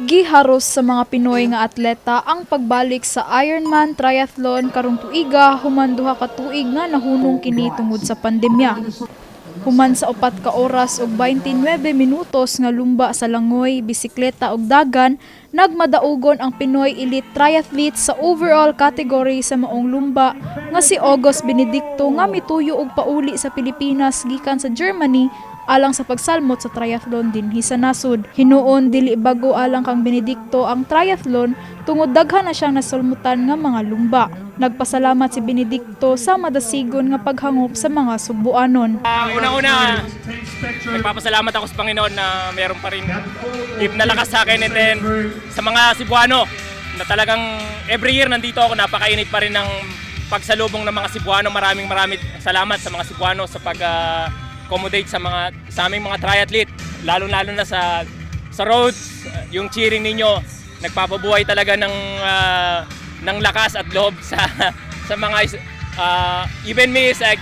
Giharos sa mga Pinoy nga atleta ang pagbalik sa Ironman Triathlon karong tuiga human 2 ka tuig nga nahunong kini tungod sa pandemya. Human sa 4 ka oras ug 29 minutos nga lumba sa langoy, bisikleta ug dagan, nagmadaugon ang Pinoy Elite Triathlete sa overall category sa maong lumba nga si August Benedicto nga mituyo og pauli sa Pilipinas gikan sa Germany alang sa pagsalmot sa triathlon dinhi sa nasod. Hinuon dili bago alang kang Benedicto ang triathlon tungod daghan na siyang nasulmutan nga mga lumba. Nagpasalamat si Benedicto sa madasigon nga paghangop sa mga Sugbuanon. Unang-una, nagpapasalamat ako sa Panginoon na meron pa rin give na lakas sa akin and then sa mga Cebuano na talagang every year nandito ako, napakainit pa rin ng pagsalubong ng mga Cebuano. Maraming maraming salamat sa mga Cebuano sa pag accommodate sa aming mga triathlete, lalo-lalo na sa roads, yung cheering ninyo nagpapabuhay talaga ng lakas at loob sa mga even me is like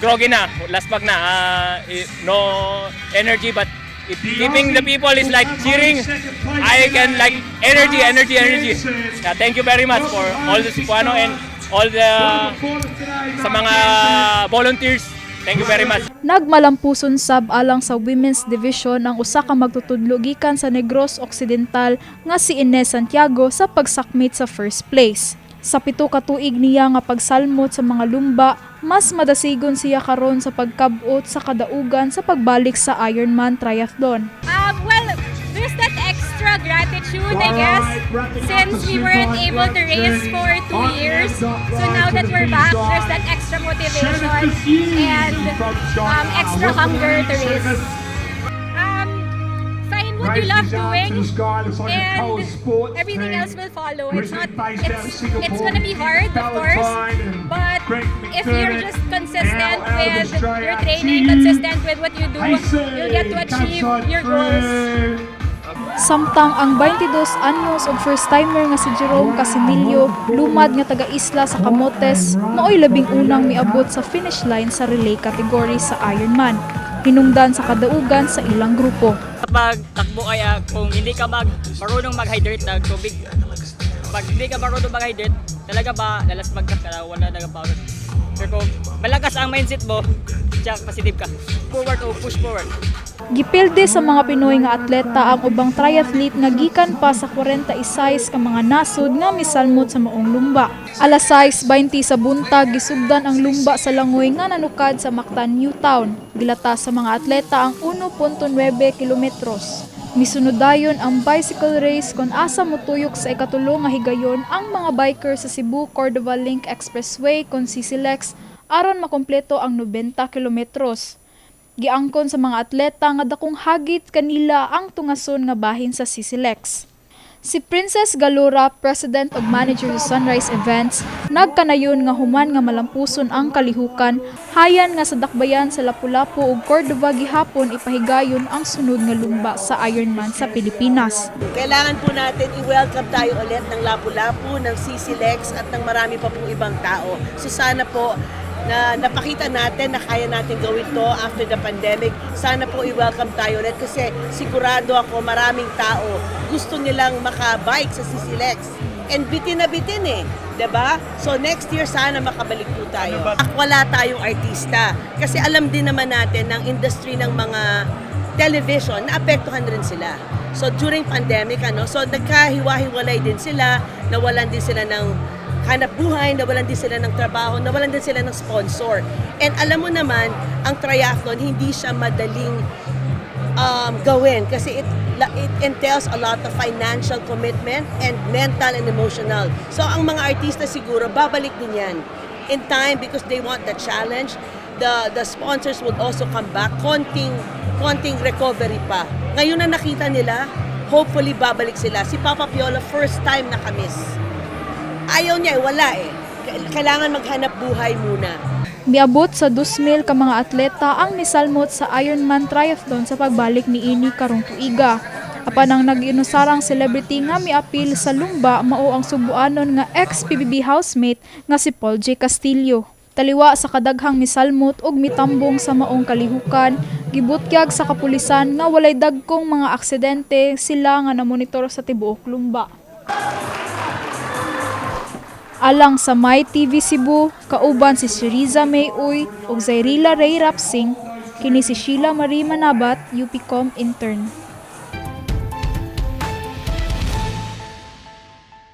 groggy na, laspag na, no energy, but if keeping the people is like cheering, I can like energy, energy, energy. Yeah, thank you very much for all the Cebuano and all the sa mga volunteers. Thank you very much. Nagmalampuson sab alang sa women's division ang usa ka magtutudlo gikan sa Negros Occidental nga si Ines Santiago sa pagsakmit sa first place. Sa 7 ka tuig niya nga pagsalmot sa mga lumba, mas madasigon siya karon sa pagkab-ot sa kadaugan sa pagbalik sa Ironman Triathlon. Well, there's that extra gratitude, I guess, since we weren't able to race for 2 years. So now that we're back, there's that extra motivation and extra hunger to race. Find what you love doing and everything else will follow. It's not, it's gonna be hard, of course, but if you're just consistent with your training, consistent with what you do, you'll get to achieve your goals. Samtang ang 22 anyos og first-timer nga si Jerome Casinillo, lumad nga taga-isla sa Camotes, maoy labing unang miabot sa finish line sa relay category sa Ironman. Hinungdan sa kadaugan sa ilang grupo. Kapag takbo ay kung hindi ka marunong mag-hydrate ng tubig, pag hindi ka marunong mag-hydrate, talaga ba lalasmag ka, wala na power. Pero kung malakas ang mindset mo, tsaka positive ka, forward o push forward. Gipilde sa mga Pinoy nga atleta ang ubang triathlete nga gikan pa sa 46 ka mga nasod nga misalmot sa maong lumba. Alas 6:20 sa buntag gisugdan ang lumba sa langoy nga nanukad sa Mactan New Town. Gilatas sa mga atleta ang 1.9 kilometros. Misunod dayon ang bicycle race kon asa motuyok sa ikatulo nga higayon ang mga biker sa Cebu Cordova Link Expressway kon CCLEX aron makumpleto ang 90 kilometros. Giangkon sa mga atleta nga dakong hagit kanila ang tungason nga bahin sa CCLEX. Si Princess Galura, President ug Manager sa Sunrise Events, nagkanayon nga human nga malampuson ang kalihukan, hayan nga sa dakbayan sa Lapu-Lapu ug Cordova gihapon ipahigayon ang sunod nga lumba sa Ironman sa Pilipinas. Kailangan po natin i-welcome tayo ulit ng Lapu-Lapu, ng CCLEX at ng marami pa pong ibang tao. So sana po na napakita natin na kaya natin gawin to after the pandemic. Sana po i-welcome tayo ulit kasi sigurado ako maraming tao gusto nilang makabike sa CCLEX. And bitin na bitin eh. 'Di ba? So next year sana makabalik po tayo. Wala tayong artista kasi alam din naman natin ng industry ng mga television, naapektuhan rin sila. So during pandemic, ano, so nagkahiwa-hiwalay din sila, nawalan din sila ng hanap buhay, nawalan din sila ng trabaho, nawalan din sila ng sponsor. And alam mo naman, ang triathlon, hindi siya madaling gawin kasi it entails a lot of financial commitment and mental and emotional. So ang mga artista siguro, babalik din yan in time because they want the challenge. The sponsors would also come back. Konting, konting recovery pa. Ngayon na nakita nila, hopefully babalik sila. Si Papa Piolo, first time nakamiss. Ayaw niya eh, wala eh. Kailangan maghanap buhay muna. Miabot sa 2,000 ka mga atleta ang misalmot sa Ironman Triathlon sa pagbalik niini karong tuiga. Apan ang nag-inusarang celebrity nga miapil sa lumba mao ang Sugbuanon nga ex-PBB housemate nga si Paul J. Castillo. Taliwa sa kadaghang misalmot ug mitambong sa maong kalihukan, gibutyag sa kapulisan nga walay dagkong mga aksidente sila nga namonitor sa tibuok lumba. Alang sa My TV Cebu, kauban si Sheriza May Uy ug Zairila Ray Rapsing, kini si Sheila Marie Manabat, UPCOM intern.